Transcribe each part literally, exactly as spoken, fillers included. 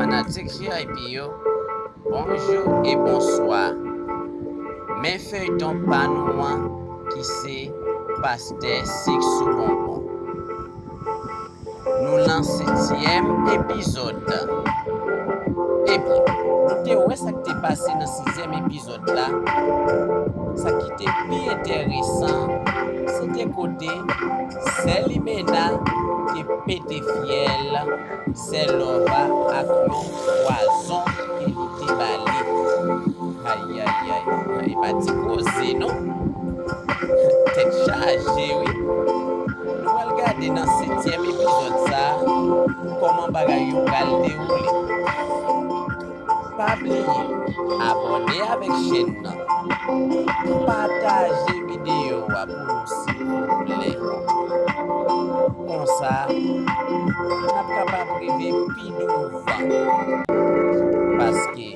Fanatik J I P yo, bonjou e bonswa. Men feyton pa nou an ki se Pastè Sik sou Bonbon. Nou nan setyèm epizòd. Ebyen, nou te wè sa k te pase nan sizyèm epizòd la. Sa ki te pi enteresan, se te kote Sè Limena te pete fyèl Sè Lova ak yon pwazon ke li te ba li. Ayayay, e pa ti koze non. Tèt chaje wi. Nou pral gade nan setyèm epizòd sa a kòman bagay yo pral dewoule. Pa bliye abòne avèk chèn nan. Pataje videyo a pou nou silvouplè. Konsa, n ap kapab rive pi douvan. Paske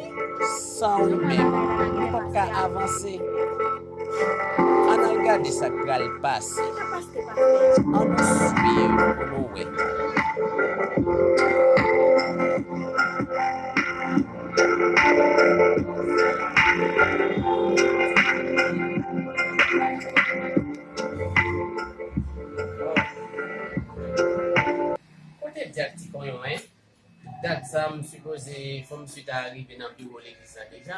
san ou menm, nou p ap ka avanse. Ann al gade sa k pral pase. Ann swiv pou nou wè. Kote Dyak Ti Konyon, en? Dat sa, m sipoze, fò misye ta rive nan biwo legliz la deja.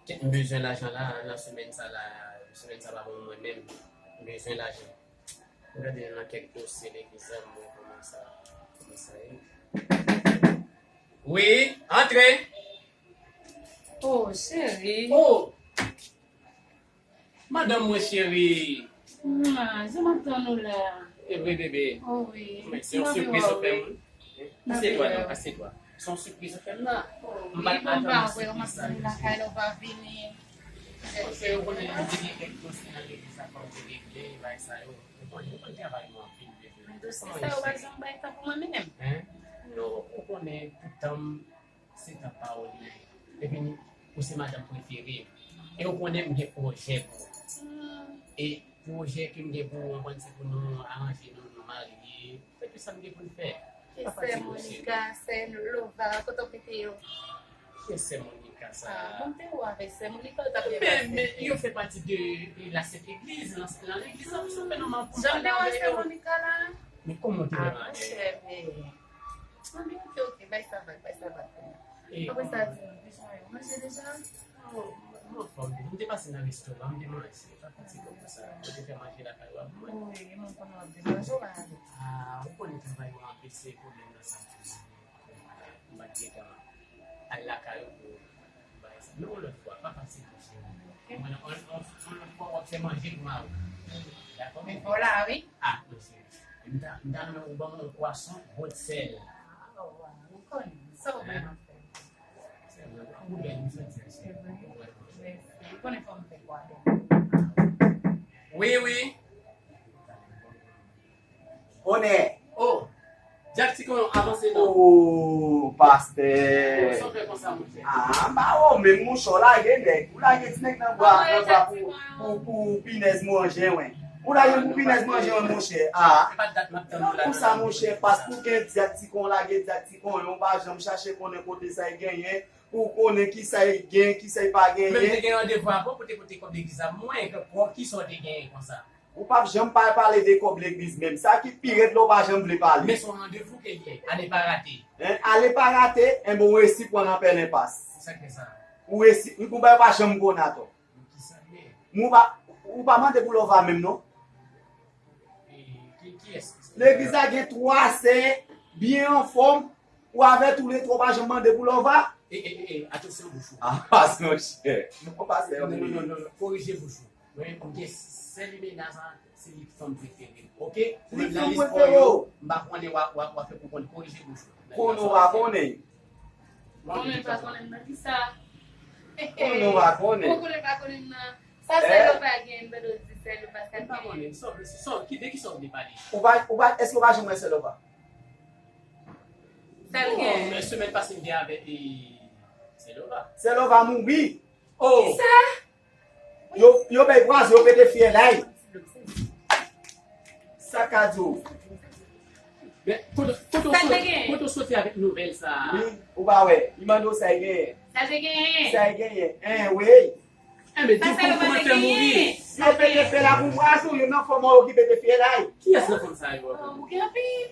Kèt, m bezwen lajan la, nan semèn sa la, semèn sa pa bon mwen menm, m bezwen lajan. M gade nan kèk dosye legliz la, m wè kòman sa, kòman sa ye. Wi, antre. Oh, cheri. Oh, madanm mwen cheri. Ah, jan m ap tann ou la. E vre, bebe. Oh, wi. Men se yon sipriz ou fè m. Asye twa non, asye twa. Se yon sipriz ou fè m la. M pa t atann sipriz sa. Lakay la, ou pa vini. Paske yo konnen m te gen kèk dosye nan legliz la, fò m te regle, bagay sa yo. Ou konnen, ou konnen travay mwen anpil, bebe. Men dosye sa yo pa janm bay tan pou mwen menm. Hein? Non, ou konnen tout tan m se tan pa w li ye. Epi, ou se madanm prefere m. E ou konnen m gen pwojè pou ou. E pwojè ke m gen pou ou, ou konprann, se pou nou aranje nou, nou marye. Fè tout sa m gen pou n fè. E sè Monica, sè Lova, kote w mete yo? Ki sè Monica sa? Ah, bon, m te wè avèk sè Monica, ou t ap byen pase. Men, men, yo fè pati de, de la sent legliz, nan, nan legliz la, sa fè nòmal pou m pale avè yo. Jan m te wè sè Monica la? Men kòman w te wè l? Ah, monchè, men. Anben, ok, ok, bay sa vag, bay sa vag pou mwen. Apre sa, di m, kijan yo manje deja? Oh, m anfòm, m te pase nan restoran, m te manje. Pa fatige w konsa. Mwen te fè manje lakay ou a pou mwen. Wi, mwen konnen w ap vin manje, w pa ale. Ah, ou konnen travay ou anpil, se pwoblèm nan sa. M pa t gentan al lakay ou pou bagay sa. Men yon lòt fwa, pa fatige w, cheri. Mwen, yon, yon, yon lòt fwa, w ap fè manje pou mari w. Dakò? Men fò la, wi. Ah, non, cheri. M ta, m ta renmen ou ban mwen yon kwason, bwòt sèl. Ah, w konnen. Sa w vle m ap fè? Wi, wi. Onè. Oh, Dyak Ti Konyon, avanse non. Oh, pastè. Sa w fè konsa, monchè? Ah, m pa wè w menm, monchè, w lage nèg. Ou lage ti nèg nan bwa, nan bwa pou, pou, pou pinèz manje, wen. Ou lage pou pinèz manje, wen, monchè. Ah. Se pa dat m ap tann ou la. Konsa, monchè, pastè, ou gen Dyak Ti Konyon, lage Dyak Ti Konyon, ou pa janm chache konnen kote sa y genyen. Pou w konnen kisa y gen, kisa y pa genyen. Men m te gen randevou avè w pou te pote kòb legliz la. Mwen, kòb, kisa w te genyen konsa? Ou p ap janm pa pale de kòb legliz menm. Sa ki pi rèd la, ou pa janm vle pale. Men se yon randevou ke l ye. Ale pa rate. Hein? Ale pa rate, enben ou resi pran nan pèlen pas. Sa k fè sa? Ou resi, ou bay pa janm konn atò. Kisa l ye? Men ou pa, ou pa mande pou Lova menm, non? E, ki, kiyès ki sa? Legliz la gen twa sè, byen anfòm, ou avè toulètwa, ou pa janm mande pou Lova? E, e, e, e, atansyon bouch ou. Ah, pas monchè. Non, pastè, non, non, non, non, non, korije bouch ou. Mwen, m gen sè Limena sa, se li fanm prefere m, oke? Li fanm prefere w? M pa konnen w a, w a, w a fè pou konn, korije bouch ou. Konnen w pa konnen. Konnen pa konnen nan kisa? Konnen w pa konnen. Ou konnen pa konnen nan. Sa sè Lova gen, m tande w di sè Lova sa gen. M pa konnen, sa w vle, sa w, ki, de kisa w vle pale? Ou pa, ou pa, èske w pa janm wè sè Lova? Sa l gen? Bon, semèn pase m te avè, e, sè Lova. Sè Lova mouri. Oh! Kisa? Yo, yo bay pwazon, yo pete fyèl la. Sa ka di w? Men, kote, kote w Sa te sot-, gen? Kote w soti avèk nouvèl sa a? Wi, ou pa wè, li mande w sa l genyen. Sa te genyen? Sa l genyen? En, wi. Enben, di w kòman l fè mouri? Yo pete fè la pou vwazin, youn nan fanm yo ki pete fè la. Kiyès nan fanm sa yo? Ou gen anpil.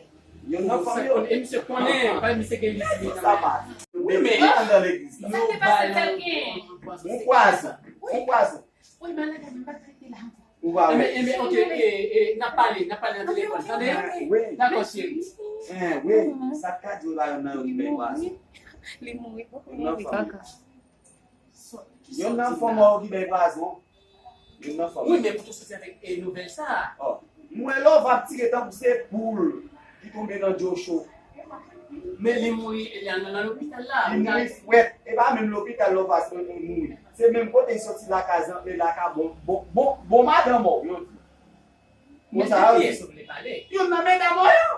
Youn nan fanm yo. E misye konnen, pa misye gen lis li nan men. Sa pa. Wi, men. Li pa anndan legliz la. Sa te pase sa l genyen? Yon pwason. Yon pwason. Wi, malad la, m pa trete la ankò. Ou pa wè. Enben, enben, ok, e, e, n ap pale, n ap pale nan telefòn, tande? Wi. Dakò, cheri. En, wi, sa t ka di w pa youn nan yo ki bay pwason. Li mouri, li mouri, kaka. Youn nan fanm yo ki bay pwason. Youn nan fanm yo. Wi, men pou te soti avèk, e, nouvèl sa a. Oh. M wè Lova ap tire tankou se poul ki tonbe nan dlo cho. Men li mouri, e, nan, nan lopital la. Li mouri frèt. E pa menm lopital Lova mouri. Se menm kote li soti lakay Zantle, lakay bon, bon, bon, bon madanm ou, yo di. Konsa yo di. Youn nan medam ou yo.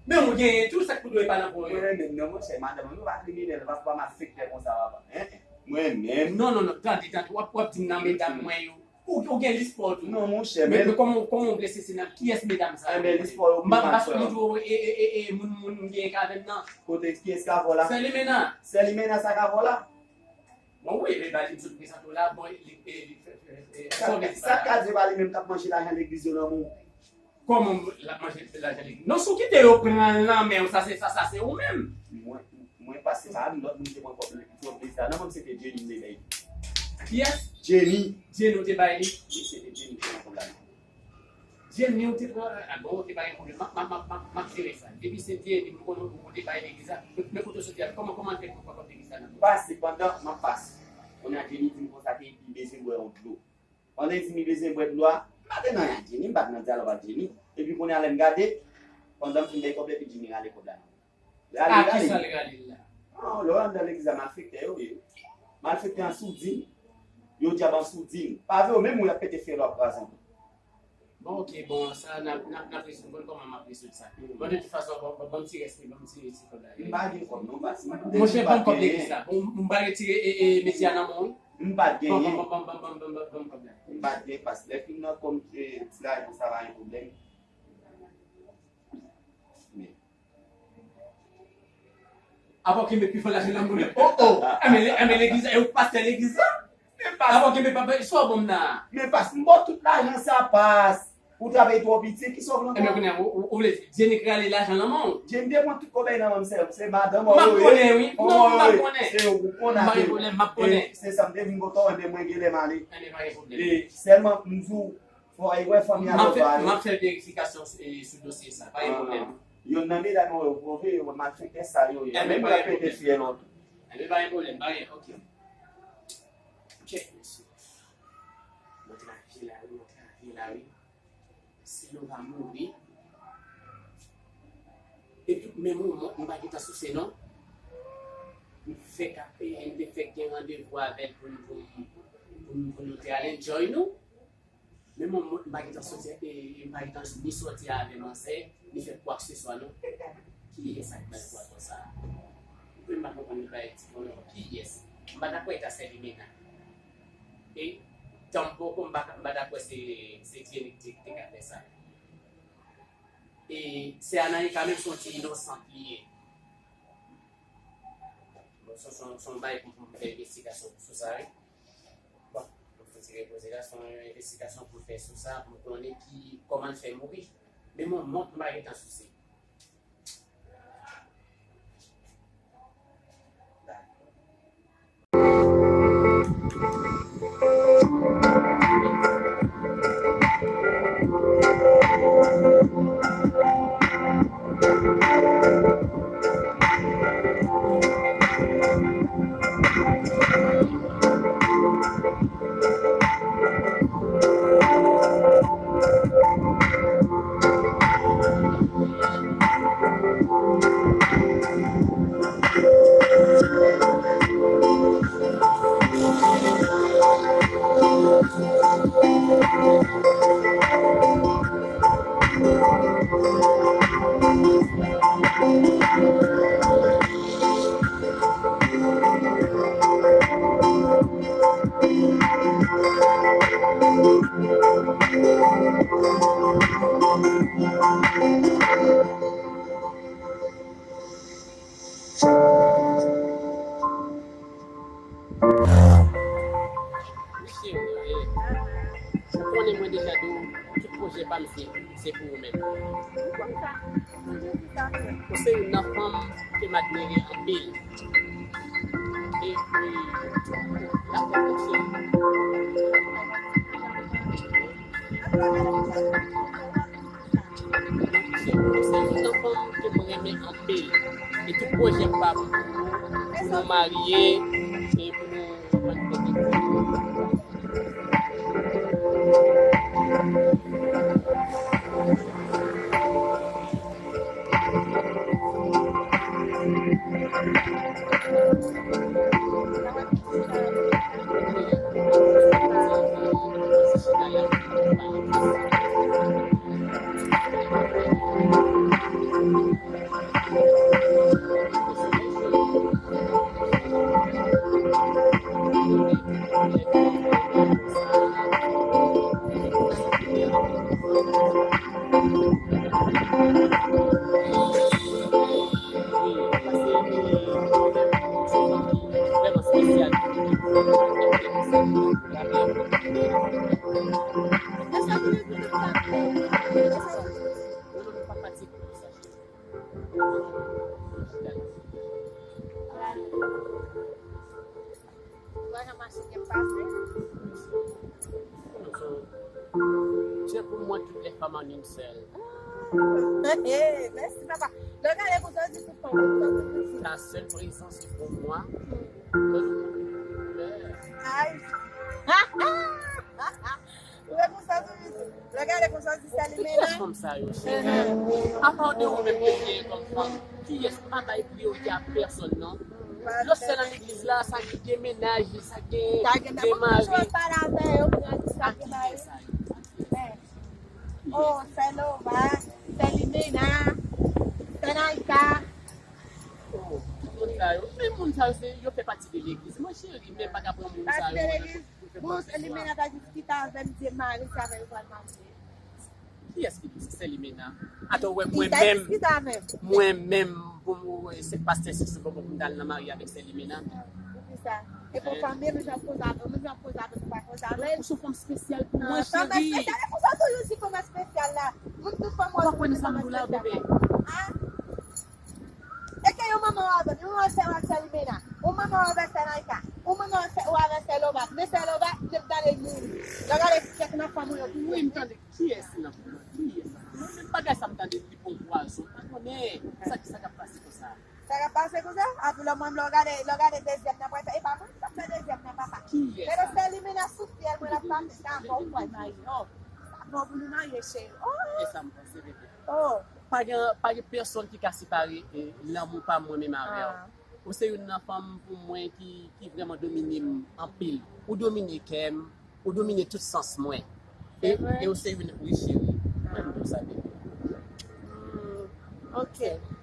Men ou genyen tou, sa k pou dwe pa nan pou yo. Mwen menm non, monchè, madanm ou pa kriminèl, pa, pa malfektè konsa, papa. Hein? Mwen menm. Non, non, non, tande, tande, w ap, w ap di m nan medam mwen yo. Ou, ou gen lis pa w tou. Non, monchè, men, men kòman, kòman w vle sesi nan kiyès medam sa yo? Enben, lis pa w yo pi mal, frè. M pa sou moun, e, e, e, e, moun, moun, moun gen k avè m nan. Kote, kiyès k avè w la? Sè Limena. Sè Limena sa k avè w la? Bon, wi, men ba li m sot prezante w la, bon, li, e, li fè, fè, fè, sa, sa ka di pa li menm k ap manje lajan legliz yo nan men w. Kòman l ap manje lajan legliz? Non, si w kite yo pran l nan men w, sa se, sa, sa se ou menm. Mwen, mwen pase pa m, lòt moun te pran kòb legliz la. Non, mwen se te Jenny m te bay li. Kiyès? Jenny. Jenny ou te bay li? Wi, se te Jenny m te pran kòb la. Jenny ou te pran, a bon, ok, pa gen pwoblèm. M ap, m ap, m ap, m ap, m ap jere sa. Depi se Jenny m konnen ou te bay legliz la, men, men kote w soti a, kòman, kòman l fè pou pran kòb legliz la nan men w? M pase, pandan m ap pase. Kounye a Jenny di m konsa ke li bezwen bwè yon dlo. Pandan l di m li bezwen bwè dlo a, m pa te nan anyen ak Jenny, m pa t nan dyalòg ak Jenny. Epi kounye a lè m gade, pandan m fin bay kòb la, epi Jenny rale kòb la nan men l. Rale, rale. A kisa l rale l la? Ah, lè w anndan legliz la, malfektè yo ye. Malfektè an soudin. Yo dyab an soudin. Pa vre, yo menm wi y ap pete fyèl w ap kraze ankò. Bon, ok, bon, sa, n ap, n ap, n ap rezoud. Bon, kòman m ap rezoud sa? Bon, de tout fason, bon, bon, bon, ti rès, bon, ti, ti kòb la. M pa gen kòb, non, m pa, si m pa gen, monchè, ban m kòb legliz la. Bon, m pa retire, e, e, mesye a nan men w. M pa t genyen. Bon, bon, bon, kòb la. M pa t gen, pas lè fin nan kòm, e, ti lajan sa pa gen pwoblèm. Men. Apa w kenbe pi fò lajan nan men w. Oh, oh. Enben, le-, enben legliz la, e ou pastè legliz la? Men pas. Apa w kenbe pa, sa w ban m nan? Men pas, m ba w tout lajan sa, pas. Ou travay twò piti, kisa w vle ankò? Enben, kounye a, ou, ou, ou vle di Jenny k rale lajan nan men w? Jenny te pran tout kòb nan men m, se, se madanm ou yo ye. M ap konnen, wi. Non, m ap konnen. Se yo ou konnen. M pa gen pwoblèm, m ap konnen. E, se sa, m te vin kote w, enben mwen genlè m ale. Enben, pa gen pwoblèm. E, sèlman, m di w, fò w wè fanmi a Lova yo. M ap fè, m ap fè verifikasyon, e, sou dosye sa, pa gen pwoblèm. Youn nan medam yo, yo pwouve yo malfektè sa yo ye. Enben, pa gen pwoblèm. Enben, pa gen pwoblèm, pa gen, ok. Tchèk, mesye. Mwen travay la, wi, mwen travay la, wi. Si nou pa mouri. Epi, menm yon mòt, m pa gentan souse, non. M fèk ap, e, m te fèk gen randevou avè l pou n, pou n, pou n, pou nou te al enjoy nou. Men mwen, mwen, m pa gentan soti, e, e, m pa gentan ni soti avè mansè, ni fè kwakseswa, non. Kiyès ak bay pwason sa a? Mwen, m pa konprann li bay ti pwoson. Kiyès? M pa ta kwè ta sèvi mena. E, tanpoko, m pa, m pa ta kwè se, se Jenny ki te, te ka fè sa. E, sè Anaïka menm, se yon ti inosant li ye. Bon, se, se, se yon bagay pou, pou m fè envestigasyon sou sa, wi. Bon, mwen fè ti repoze la, se yon envestigasyon pou fè sou sa, pou konnen ki, kòman l fè mouri. Men mwen, mwen, m pa gentan souse. Pa m se, se pou ou menm. Ou se youn nan fanm ke m admire anpil. Epi, la fè kèk cheri. Se, se youn nan fanm ke m renmen anpil. E tout pwojè m pa pou nou, pou nou marye, e pou nou pran tèt. Ou wè jan machin gen pase? Se pou mwen tout lè fanm an yon sèl. Mèsi papa. Lè w gade konsa, w di tout fanm. Ta seule présence est pour moi. Ay. Ou wè konsa tou, lè w gade konsa, w di Selimena. Tout fanm sa yo, cheri. Apa de ou menm ke genyen kòm fanm, kiyès pa bay priyorite a pèsòn non. Lòt sè nan legliz la, sa ki gen mennaj, sa ki gen mari. Sa gen mari. Oh, sè Lova, sè Limena, sè Naika. Oh, tout moun sa yo. Men moun sa yo, se, yo fè pati de legliz. Mwen cheri, men pa ka pran moun sa yo. Bon, sè Limena ta diskite avè m, di mari sa avè yo pral marye. Kiyès ki di se sè Limena? Atò, wè, mwen menm, mwen menm, pou mwen, se pastè Sixto, pou mwen, pou m t al nan marye avèk sè Limena. Poukisa? E pou fanmi, nou jan koze avè, nou jan koze avè, nou pa koze avè. Ou se fanm espesyal pou mwen, cheri. Fanm espesyal, e pou sa toujou di fanm espesyal la. Moun tout fanm wè, ou pa kwè nan sa m di w la, bebe? E ke yon manman w avè m, yon manman w avè sè Limena, yon manman w avè sè Naika, yon manman w avè sè, w avè sè Lova, men sè Lova, depi tande mouri. Lè w gade kèk nan fanm ou yo, tou mouri. Wi, m tande. Kiyès nan fanm nan? Kiyès nan fanm nan? Men bagay sa m tande li bon pwazon. M pa konnen sa ki sa k ap pase konsa. Sa k ap pase konsa? Api lè mwen, lè w gade, lè w gade dezyèm nan, pral fè, e pa mwen ki t ap fè dezyèm nan, papa. Kiyès sa? Gade sè Limena sou fyèl mwen l ap pase, sa fò ou pral marye. Oh, sa fò pou nou marye, cheri. Oh. E sa m panse, bebe. Oh. Pa gen, pa gen pèsòn ki ka separe, eh, lanmou pa m mwen menm avè w. Ah. Ou se youn nan fanm pou mwen ki, ki vrèman domine m anpil. Ou domine kè m, ou domine tout sans mwen. E, e ou se youn, wi, cheri. Mwen, m di w sa, bebe. Hmm, ok.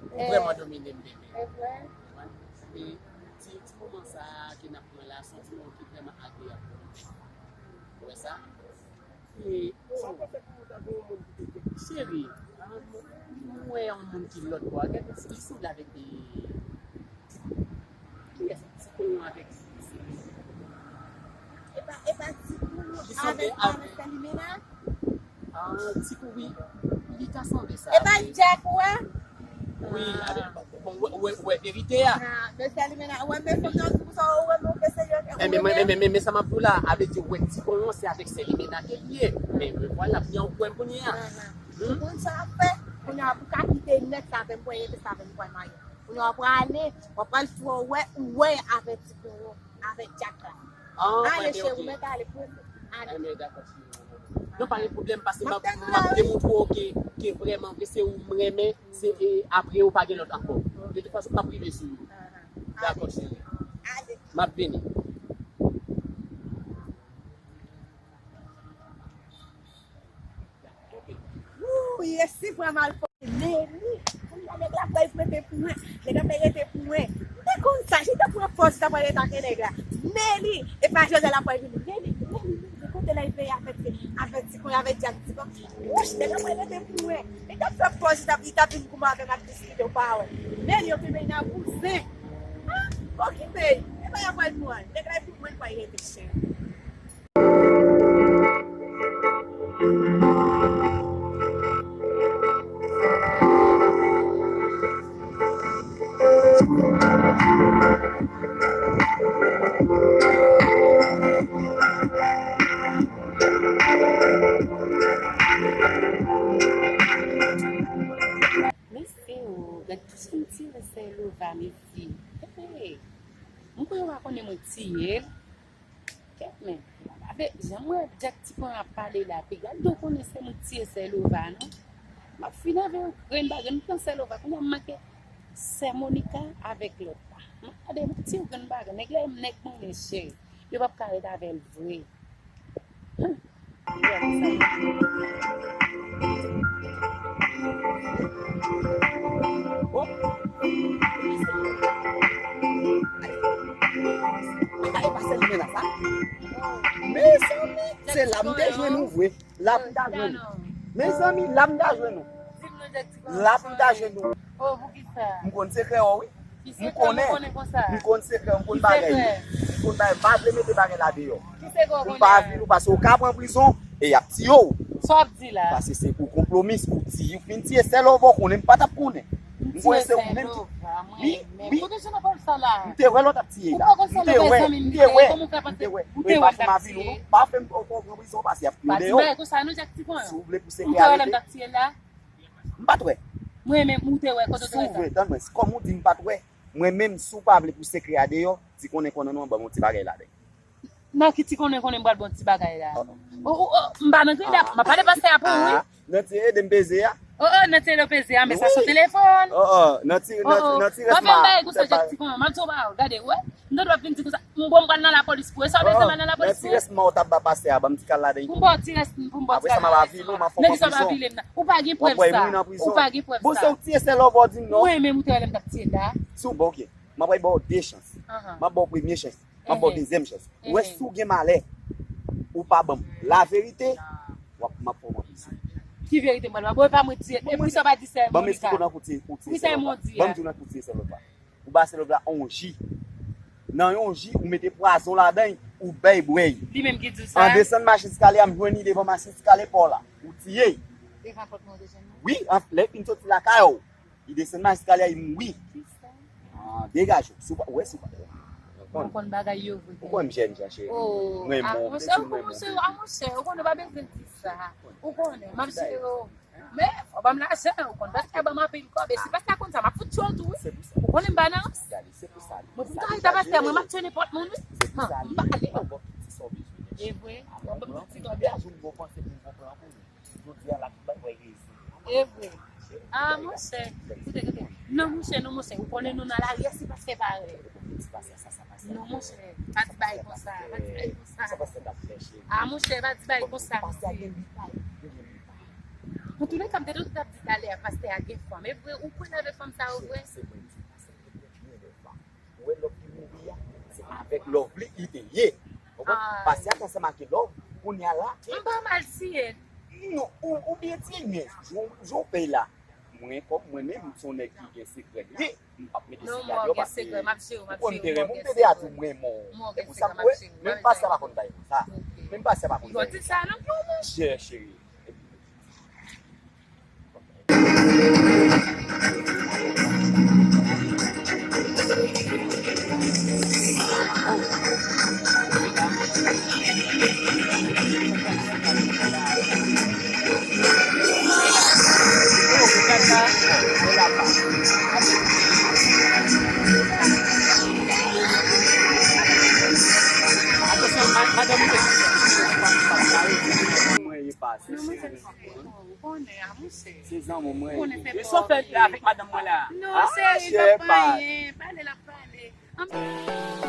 Ou vrèman domine m, bebe. E vre? E ti, ti moman sa a ke n ap pran la, se yon ti moman ki vrèman agreyab pou mwen. Ou wè sa? E, cheri, m wè yon moun ki lòt bò a. Gade, li sanble avèk, e, kiyès? Ti konyon avèk, e pa, e pa ti konyon avèk, avèk Selimena? Ah, ti kou, wi. Li ka sanble sa. E pa Jack, ou wè? Wi, avèk, bon, ou wè, ou wè verite a. Ah, men Selimena, ou wè, men fanm nan, ou sa, ou wè, men, men, men, men, men sa m ap di w la, a vle di, ou wè ti konyon, se avèk Selimena ke li ye. Men, men vwala, byen ou kwè m kounye a. Ou konn sa w ap fè? Kounye a, pou ka kite nèt sa avè m, pou rete sa avè m, pou al marye. Kounye a, w ap prale, w ap pral fè w wè, ou wè avèk ti konyon, avèk Jack la. Ale, cheri, ou mèt ale, prese. Ale. Non, pa gen pwoblèm, paske m ap, m ap demontre w ke, ke vrèman vre, se ou m renmen, se, e, apre ou pa gen lòt ankò. De tout fason, m ap rive sou ou. Dakò, cheri. M ap vini. Wouy, e si vrèman l fò. Neli, kounye a nèg la pral rete pou mwen. Nèg la pral rete pou mwen. M te konn sa, jan l te pran pòz li ta pral rete ak nèg la. Neli, e pa jodi a l ap pral vini. Neli, Neli, Neli, kote l al veye avèk, avèk ti konyon, avèk Jack ti konyon. Wouch, nèg la pral rete pou mwen. Li t ap fè pòz li t ap, li t ap vin kouman avè m ap diskite, ou pa wè. Neli, yo kenbe l nan bouzen. Ah, okipe l. E pa y ap pral pran l. Nèg la pou mwen, l pral rete cheri. Lova, mezi. Hey, m kwè yo pa konnen mwen tiye l. Kèt men. Jan m wè Jack Ti Pran ap pale la, piga l dwe konnen se mwen tiye sè Lova, non. M ap fini avè yon grenn bagay, m pran sè Lova, kounye a m manke sè Monica avèk lòt la. M ap gade yon ti grenn bagay, nèg la, nèg mwen, cheri. Yo p ap ka ret avè l vre. Hum. Mezanmi, se la m te jwenn ou vre. La m ta jwenn ou. Mezanmi, la m ta jwenn ou. La m ta jwenn ou. M konn sekrè w, wi. M konnen. M konn sekrè, m konn bagay yo. M konn bagay, pa vle mete bagay la deyò. Ou pa vin, ou pase, ou ka pran prizon, e y ap tiye w. Sa w ap di la? Pase se ou konplomis, ou ti, ou fin tiye sè Lova, ou konnen m pa t ap konnen. M kwè se ou menm ki. Wi, wi. M te wè lè w t ap tiye la. M te wè, m te wè, m te wè. Ou te wè l t ap tiye. Pa fè m pran prizon, pase y ap tiye w deyò. Si w vle pou sekrè a rete. M pa t wè. Mwen menm, ou te wè kote w te wè sa? Si w vle, tann mwen, kòm ou di m pa t wè, mwen menm, si w pa vle pou sekrè a deyò, di konnen konnen nou an ban m yon ti bagay ladan. Nan ki ti konnen konnen m pral ban w ti bagay la? O, o, o, m pa nan kri la, m ap pale pastè a pou ou, wi. Nan ti ede m peze a. O, o, nan ti ede w peze a, men sa se yon telefòn. O, o, nan ti, nan ti, nan ti rès ma. W ap fè m bagay konsa, Jack Ti Pran, m ap di w bagay, gade, wè. M tande w ap vin di konsa, m bon, m pral nan lapolis pou ou. E sa w bezwen m al nan lapolis pou ou? Nan ti rès ma w t ap ba pastè a, ban m ti kal ladan pou m. Pou m ba w ti rès, pou m ba w ti rès. Apre sa, m ap vin, m ap fè w pran prizon. Ou pa gen prèv sa. Ou pa gen prèv sa. Bon, se ou tiye sè Lova, di m non. Mwen menm, ou te wè lè m t ap tiye l la. Si w, bon, ok. M ap ba w de chans. M ap ba w premye chans. M ap ba w dezyèm chans. Ou wè, si w gen malè, ou pa ban m laverite, w ap, m ap fè w pran prizon. Ki verite m pral ba w? Bon, e pa mwen tiye. E poukisa w pa di sè Monica? Ban m esplike w nan kote ou tiye sè Lova. Poukisa e mwen w di a? Ban m di w nan kote ou tiye sè Lova. Ou ba sè Lova yon ji. Nan yon ji, ou mete pwazon ladan l, ou bay bwè l. Li menm ki di w sa? An desann machin eskalye a, m jwenn li devan machin eskalye pa w la. Ou tiye l. Devan pòt mwen ou te jwenn li? Wi, an, lè l fin soti lakay ou, li desann machin eskalye a, li mouri. Kisa? Ah, degaje w. Si w pa, ou wè, si w pa. Ou konn bagay yo vre. Ou konn m jèn jan, cheri. Oh, mwen, ah, monchè, ou konn, monchè, ah, monchè, ou konn, ou pa bezwen di sa. Ou konnen, m ap jere w. Men, fò ban m lajan, ou konn, pastè ban m anpil kòb, e si pastè konn sa, m ap fout tchwe l tou, wi. Ou konnen m pa nan rans. Mwen, pou m ta rete pastè, mwen, m ap tchwe nenpòt moun, wi. M pa ale. E vre, w ap ban m ti kòb la. E vre. Ah, monchè. Koute, koute. Non, monchè, non, monchè. Ou konnen nou nan lari a, se pastè parèy. Non, monchè. Pa di bagay konsa. Pa di bagay konsa. Ah, monchè, pa di bagay konsa, mesye. Antouleka, m te tande w t ap di talè a, pastè a gen fanm. E vre, ou kwè nan de fanm sa yo vre? Ou wè lòv ki mouri a, se avèk lòv li, li te ye. Ou konprann? Pastè a te ansanm ak lòv, kounye a la. M pa mal tiye. Non, ou, ou byen tiye, men jan, jan w fè la. Mwen, kòm mwen menm, m se yon nèg ki gen sekrè. Wi, m p ap mete sekrè deyò paske ou konn m te renmen w, m te di a tou mwen mò. E pou sa m wè, menm pastè pa konn bagay konsa. Menm pastè pa konn bagay konsa. Yo di sa, non? Monchè, cheri. Mwen ye pase, cheri. Ou konnen, a, monchè. Se zanmi mwen. Ou konnen se pa ou. E sa w fè avèk madanm mwen la? Non, cheri, m pap pa anyen. Pale, l ap pale.